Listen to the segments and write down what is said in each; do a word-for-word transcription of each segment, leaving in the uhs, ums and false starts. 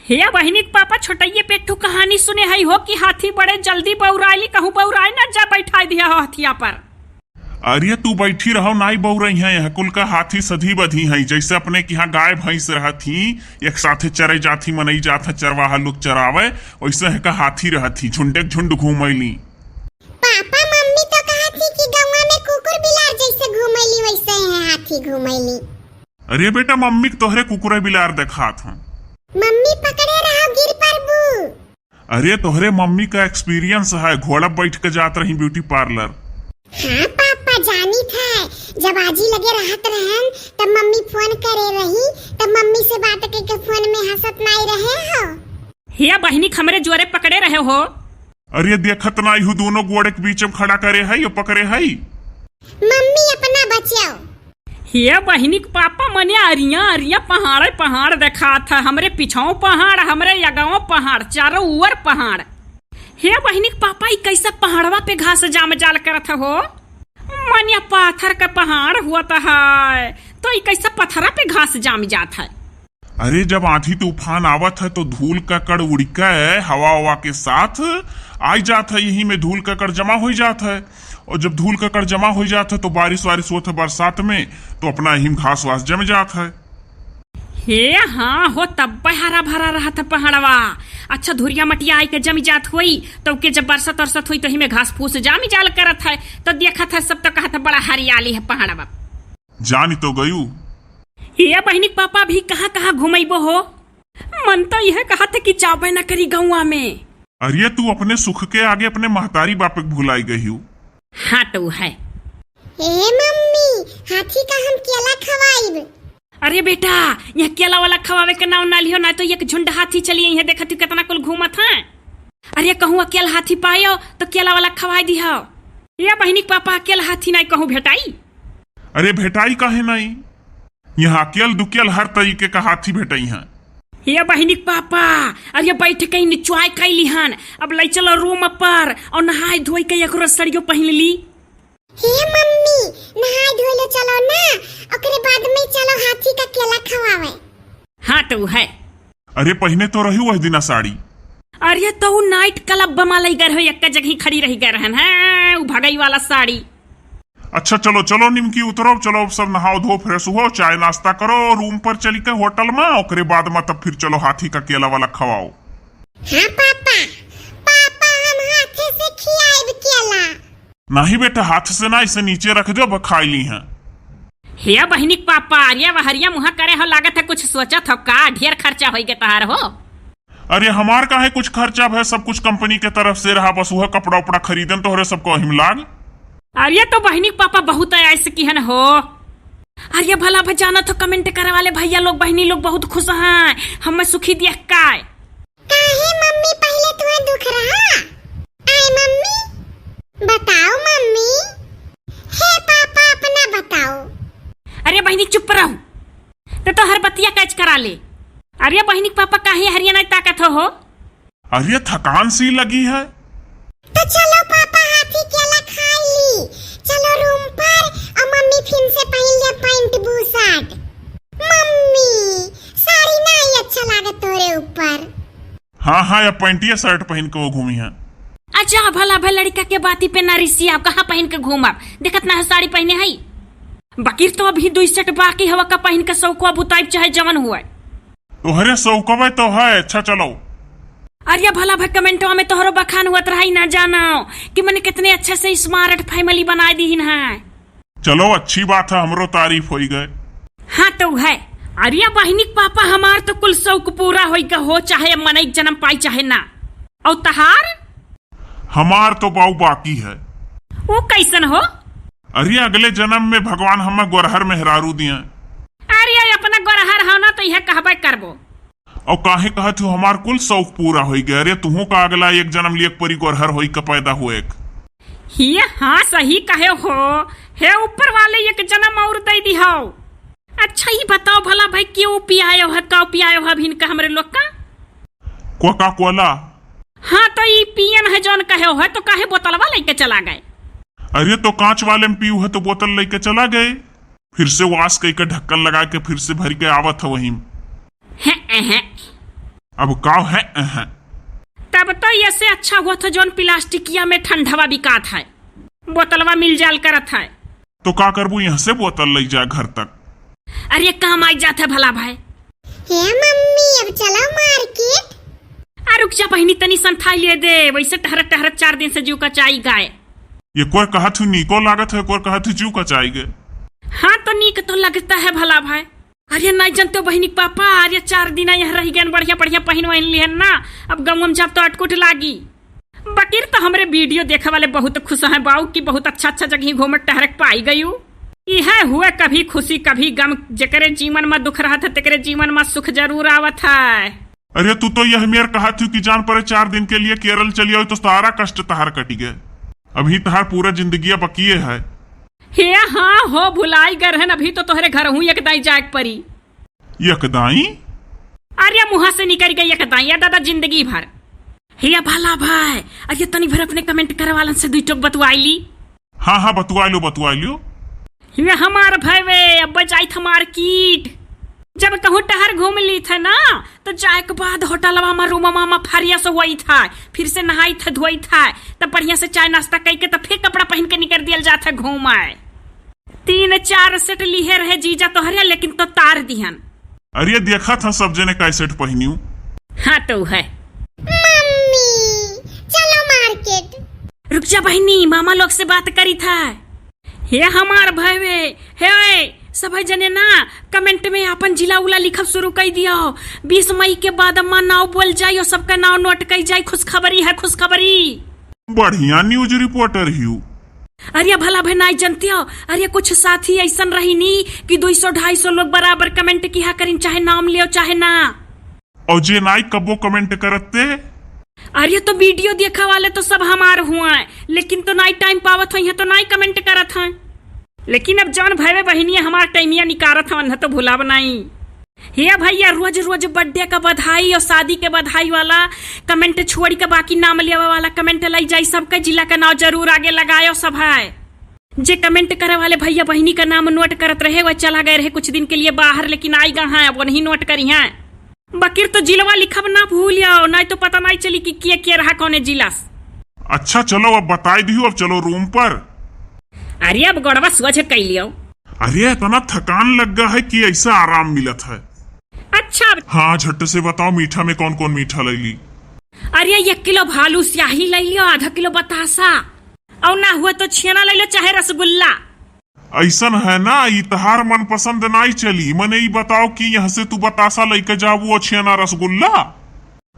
हे बहिनी के पापा, छोटइये पे एक ठो कहानी सुने हई हो कि हाथी बड़े जल्दी बौराइली, कहूँ बौराए न जा, बैठाई दिया हो हथिया पर। अरे तू बैठी रहो, नाई बौरई है, यह कुल का हाथी सधी बधी है। जैसे अपने के यहाँ गाय भैंस रहत ही, एक साथे चरे जात ही, मनई जात है, चरवाहा लोग चरावे, वैसे है का हाथी रहत ही, झुंडे के झुंड घूमैली। पापा, मम्मी तो कहत ही कि गौवा में कुकुर बिलार जैसे घूमैली, वैसे है हाथी घूमैली। अरे बेटा, मम्मी के तोहरे कुकुरे बिलार देखात हैं। मम्मी पकड़े रहो, गिर परबू। अरे तोहरे मम्मी का experience है, घोड़ा बैठ के जात रही beauty parlour। हाँ पापा, जानित है, जब आजी लगे रहत रहन, तब मम्मी फोन करे रही, तब मम्मी से बात करके फोन में हंसत नाई रहे हो। हे बहिनी, हमरे जोरे पकड़े रहे हो। अरे देखत नाई हूँ, दोनों गोड़े के बीच में खड़ा करे है, ये पकड़े है। मम्मी अपना बचाओ। हे बहिनी के पापा, मने अरिया अरिया पहाड़े पहाड़ देखात है, हमरे पिछाऊ पहाड़, हमरे यगाओ पहाड़, चारों ओर पहाड़। हे बहिनी के पापा, ई कैसे पहाड़वा पे घास जाम जाल करत हो? मने पाथर के पहाड़ हुआ त है, तो ई कैसे पथरा पे घास जाम जात है? अरे जब आंधी तूफान आवत है तो धूल ककड़ उड़ के हवा हवा के साथ आई जात है, यही में धूल ककड़ जमा हो जात है। और जब धूल ककड़ जमा हो जात है तो बारिश वारिश होत है बरसात में, तो अपना यही में घास वास जम जात है। हे हाँ हो, तब हरा भरा रहत है पहाड़वा। अच्छा, धुरिया मटिया आई के जम जात होई, तो के जब बरसत अरसत होई तो यही में घास फूस जाम जाल करत है, तो देखत है सब तो कहत है बड़ा हरियाली है पहाड़वा। जानी तो गयू। हे बहिनी के पापा, अभी कहाँ कहाँ घुमैबो हो? मन तो यह कहत है कि जाबे न करी गौवा में। अरे तू अपने सुख के आगे अपने महतारी बाप के भुलाई गई हूँ। हाँ तो है। ए मम्मी, हाथी का हम केला खवाइब। अरे बेटा, यह केला वाला खवावे के नाव ना लियो, ना तो एक झुंड हाथी चलिए, यह देखत ही कितना कुल घूमत है। अरे कहूँ अकेल हाथी पायो तो केला वाला खवाई दिहो। ये बहिनी के पापा, अकेल हाथी नाई कहूँ भेटाई? अरे भेटाई काहे नाई, यहाँ अकेल दुकेल हर तरीके का हाथी भेटई हैं। ये बहिनी के पापा, अरे बैठ के निचुआई कैली हन, अब ले चलो रूम पर और नहाए धोए के एक रोज सड़ियो पहन ली। हे मम्मी, नहाए धोए लो चलो ना, ओकरे बाद में चलो हाथी का केला खवावे। हाँ तो है। अरे पहिने तो रही वह दिना साड़ी। अरे तो उ नाइट क्लब बमा लई गए हो, एक जगह खड़ी रही गए रहन है, उ भगई वाला साड़ी। अच्छा चलो चलो निमकी उतरो, चलो अब सब नहाओ धो फ्रेश हो, चाय नाश्ता करो, रूम पर चली के होटल में, ओकरे बाद में तब फिर चलो हाथी का केला वाला खवाओ। हाँ पापा, पापा हम हाथे से खियाइब केला। नहीं बेटा, हाथ से ना, इसे नीचे रख दो, अब खाई ली हैं। हे बहिनी के पापा, अरे बहरिया मुँह करे हो, लागत है कुछ सोचत हो का? ढेर खर्चा होई के तहार हो। अरे हमार काहे कुछ खर्चा भय, सब कुछ कंपनी के तरफ से रहा, बस वह कपड़ा उपड़ा खरीदन तोहरे सबको हिम लाग। अरे तो बहिनी के पापा बहुत ऐसे किहन हो। अरे भला भजाना तो कमेंट करे वाले भैया लोग बहिनी लोग बहुत खुश हैं, हमें सुखी दिया काय। काहे मम्मी, पहिले तुम्हें दुख रहा? आए मम्मी, बताओ मम्मी। हे पापा, अपना बताओ। अरे बहिनी चुप रहो, तो तोहर बतिया कैच करा ले। अरे बहिनी के पापा काहे हरिया नहीं ताकत हो, हो? अरे थकान सी लगी है। तो चलो पापा, हाथी केला खाई ली। चलो रूम पर, और मम्मी फिर से पहन ले पैंट बुशर्ट। मम्मी, साड़ी नहीं अच्छा लागत तोरे ऊपर। हाँ हाँ, या पैंटिया शर्ट पहन के वो घूमी है। अच्छा भला भाई, लड़का के बाती पे ना रिसी, आप कहाँ पहन के घूमब? देखत ना है साड़ी पहने है। बकीर तो अभी दुई सेट बाकी हवा का पहन के सौकुआ बुताइब चाहे जवन हुए। तोहरे सौकवे तो है। अच्छा चलो। अरे भला भाई, कमेंटवा में तोहरो बखान हुआ रही ना जानो कि मने कितने अच्छे से स्मार्ट फैमिली बनाए दीहिन है। चलो अच्छी बात है, हमरो तारीफ होई गए। हाँ तो है। अरे बहिनी के पापा, हमार तो कुल शौक पूरा होई गए हो, चाहे मनई जन्म पाई चाहे ना। और तहार? हमार तो बाऊ बाकी है। वो कैसन हो? अरे अगले जन्म में भगवान हमें गोरहर मेहरारू दिए। अरे अपना गोरहर हो ना तो यह कहबे करबो। और काहे कहत हो हमार कुल शौक पूरा होई गए। अरे तुहों का अगला एक जन्म लिए परी गोरहर होई का पैदा हुए एक। ये हाँ सही कहे हो। हे ऊपर वाले एक जन्म और दे दी हो। अच्छा ही बताओ भला भाई, क्यों पियायो है, का पियायो है अभिन का हमरे लोग का? कोका कोला। हाँ तो ई पियन है जौन कहे हो, तो काहे बोतलवा लेके चला गए? अरे तो कांच वाले में पीऊ है तो बोतल लेके चला गए, फिर से वाश कई के ढक्कन लगा के फिर से भर के आवत है वहीं। हैं, हैं। अब का है, अहं। तब तो ये से अच्छा हुआ था जौन प्लास्टिकिया में ठंडवा बिकात है, बोतलवा मिल जाल करत है। तो का करबू, यहाँ से बोतल लई जा घर तक। अरे काम आई जात है भला भाई। हे मम्मी, अब चलो मार्केट। आ रुक जा बहिनी, तनी संथाई ले दे, वैसे टहरत टहरत चार दिन से जीव कचाई गाए। ये कोर कहत हूँ नीको लागत है, कोर कहत हूँ जीव कचाई गए। हाँ तो नीक तो लगता है भला भाई। अरे नहीं जानते हो बहिनी के पापा, अरे चार दिन यहाँ रह गए, बढ़िया बढ़िया पहिन वहिन लिहन ना, अब गाँव में जाब तो अटकुट लागी। बकिर तो हमरे वीडियो देखे वाले बहुत खुश हैं बाऊ कि बहुत अच्छा अच्छा जगह घूमत टहरक पाई गयू। इहे हुए कभी खुशी कभी गम, जेकरे जीवन में दुख रहत है तेकरे जीवन में सुख जरूर आवत है। अरे तू तो यह मेर कहत हूँ कि जान परे चार दिन के लिए केरल चली आओ तो सारा कष्ट तहार कटी गए। अभी तहार पूरा जिंदगिया बकिए है। हे हाँ हो, भुलाई गए रहन, अभी तो तोहरे घर हूँ एक दाई जाए के परी। एक दाई? अरे मुँहा से निकल गई एक दाई, या दादा जिंदगी भर। हे भला भाई, अरे तनी भर अपने कमेंट करे वालन से दुई टोक बतुआई ली। हाँ हाँ, बतुआ लो, बतुआ लो। ये हमार भाई वे, अब जाइत ह मार्केट। जब कहूँ टहर घूम ली थे ना, तो जाए के बाद होटलवा में, रूमवा में fresh होई था, फिर से नहाई थे, धोई था, तब बढ़िया से चाय नाश्ता कई के, तब फिर कपड़ा पहन के निकल दियल जात है घूमे। तीन चार सेट लिहे रहे जीजा तोहरे, लेकिन तो तार दिहन। अरे देखा था सब जने का सेट पहनियो। हाँ तो है। मम्मी, चलो मार्केट। रुक जा बहिनी, मामा लोग से बात करी था। हे हमार भाई वे, हे सभी जने ना कमेंट में अपन जिला उला लिखब शुरू कर दियो। बीस मई के बाद अम्मा नाव बोल जाइयो, सबका नाव नोट कर जाई। खुशखबरी है, खुशखबरी। बढ़िया न्यूज रिपोर्टर हियू। अरे भला भाई नाई जानते हो, अरे कुछ साथी ऐसन रही नी कि दो सौ ढाई सौ लोग बराबर कमेंट किया करिन, चाहे नाम लियो चाहे ना। और जे नाई कबो कमेंट करते? अरे तो वीडियो देखा वाले तो सब हमार हुआ है, लेकिन तो नाई टाइम पावत हो, यहाँ तो नाई कमेंट करत हैं। लेकिन अब जौन भवे बहिनिया हमार टाइमिया निकारत हवन, न तो भुलाब नाई। हे भैया, रोज रोज बर्थडे का बधाई और शादी के बधाई वाला कमेंट छोड़ के बाकी नाम लेवे वाला कमेंट लाई जाई। सबके जिला का नाम जरूर आगे लगायो सब है। जे कमेंट करे वाले भैया बहिनी का नाम नोट करत रहे, वह चला गए रहे कुछ दिन के लिए बाहर, लेकिन आई गा हैं, अब वही नोट करी हैं। बकिर तो जिलवा लिखब ना भूलियो, नहीं तो पता नहीं चली कि के के रहा कौने जिला से। अच्छा चलो, अब बताई दियो, अब चलो रूम पर। अरे अब गोड़वा सोझ कई लियो। अरे इतना थकान लग गया है कि ऐसा आराम मिलत है। अच्छा। हाँ, झट से बताओ मीठा में कौन कौन मीठा ले ली? अरे एक किलो भालू स्याही ले लियो, आधा किलो बतासा, और ना हुआ तो छेना ले लो चाहे रसगुल्ला। ऐसन है ना, ई तहार मनपसंद नाई चली। मने ई बताओ कि यहाँ से तू बतासा लेके जाबू और छेना रसगुल्ला?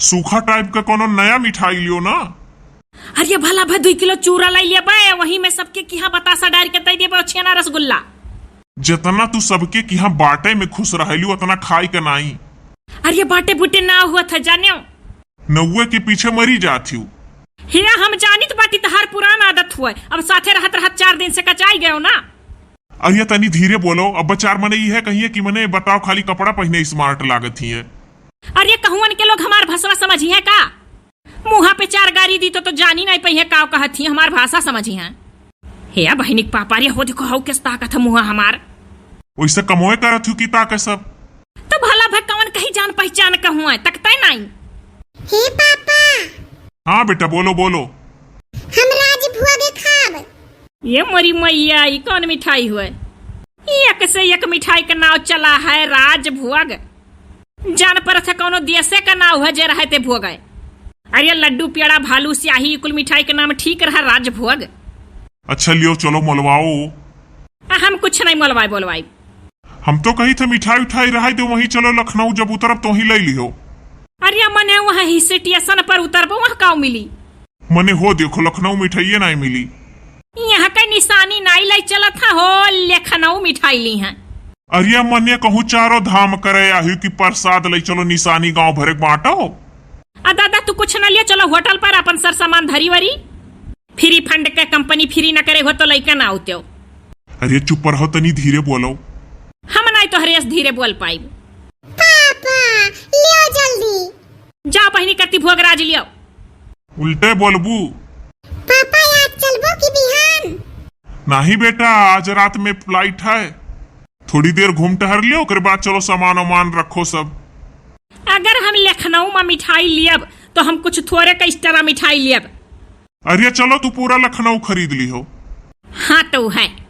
सूखा टाइप का कोनो नया मिठाई लियो ना। अरे भला भाई, दुई किलो चूरा लाई लिया बे, वही में सबके किहाँ बतासा डाल के दे देबे, छेना रसगुल्ला। जितना तू सबके किहाँ बाटे में खुश रहेलू, उतना खाई के नाई। अरे बाटे बूटे ना हुआ था जाने। नौवे के पीछे मरी जात हियो। हे हम जानित बाटी तहार पुरान आदत हुआ, अब साथे रहत रहत चार दिन से कचाई गयो ना। अरे तनी धीरे बोलो, अब चार मने ई है कहिए कि मने बताओ खाली कपड़ा पहने स्मार्ट लागत ही है। अरे कहुअन के लोग हमार भसवा समझी है का? मुँहा पे चार गारी दी तो, तो जानी नहीं पइहे काव कहत ही, हमार भाषा समझी हैं। हे बहिनी के पापा रे, हो देखो हऊ केस ताकत है मुँहा हमार। वैसे कमोए करत हूँ कि ताके सब। तो भला भे कवन कहीं जान पहचान का हुआ है, तकते नहीं। हे पापा। हाँ बेटा, बोलो, बोलो। हम राजभोग खाब। ये मोरी मैया, ई कौन मिठाई हुए? ई एक से एक मिठाई का नाव चला है, राजभोग। जान परत है कौनो देशे का नाव है जे रहे ते भोगे। अरे लड्डू, पेड़ा, भालू, स्याही, ई कुल मिठाई का नाम ठीक रहा, राजभोग। अच्छा लियो, चलो मलवाओ। आ, हम कुछ नहीं मलवाई बोलवाई। हम तो कही थे मिठाई उठाई रहाई दे, वहीं चलो लखनऊ, जब उतरब तो वहीं ले लियो। अरे मने वहाँ ही स्टेशन पर उतरबो, वहाँ काव मिली? मने हो देखो, लखनऊ मिठाइये नाई मिली। यहाँ के निशानी नाई लाई चलत है हो, लखनऊ मिठाई ली हैं। अरे मने कहूँ चारों धाम करे आही कि प्रसाद लाई चलो, निशानी गाँव भरे के बाँटो। आ दादा तू कुछ न लियो, चलो होटल पर अपन सर सामान धरी वरी। फ्री फंड के कंपनी फ्री न करे हो तो लइका ना आउते हो। अरे चुप रहो, तनी धीरे बोलो। हम नाई तोहरे से धीरे बोल पाई। पापा, लियो जल्दी। जाओ बहिनी, कत्ती भोगराज लियो। उल्टे बोलबू। पापा, आज चलबो कि बिहान? नहीं बेटा, आज रात में फ्लाइट है, थोड़ी देर घूम टहर लियो, ओकरे बाद चलो, सामान वामान रखो सब। अगर हम लखनऊ मा मिठाई लियब, तो हम कुछ थोरे क extra मिठाई लियब। अरे चलो, तू पूरा लखनऊ खरीद लिहो। हाँ तो है।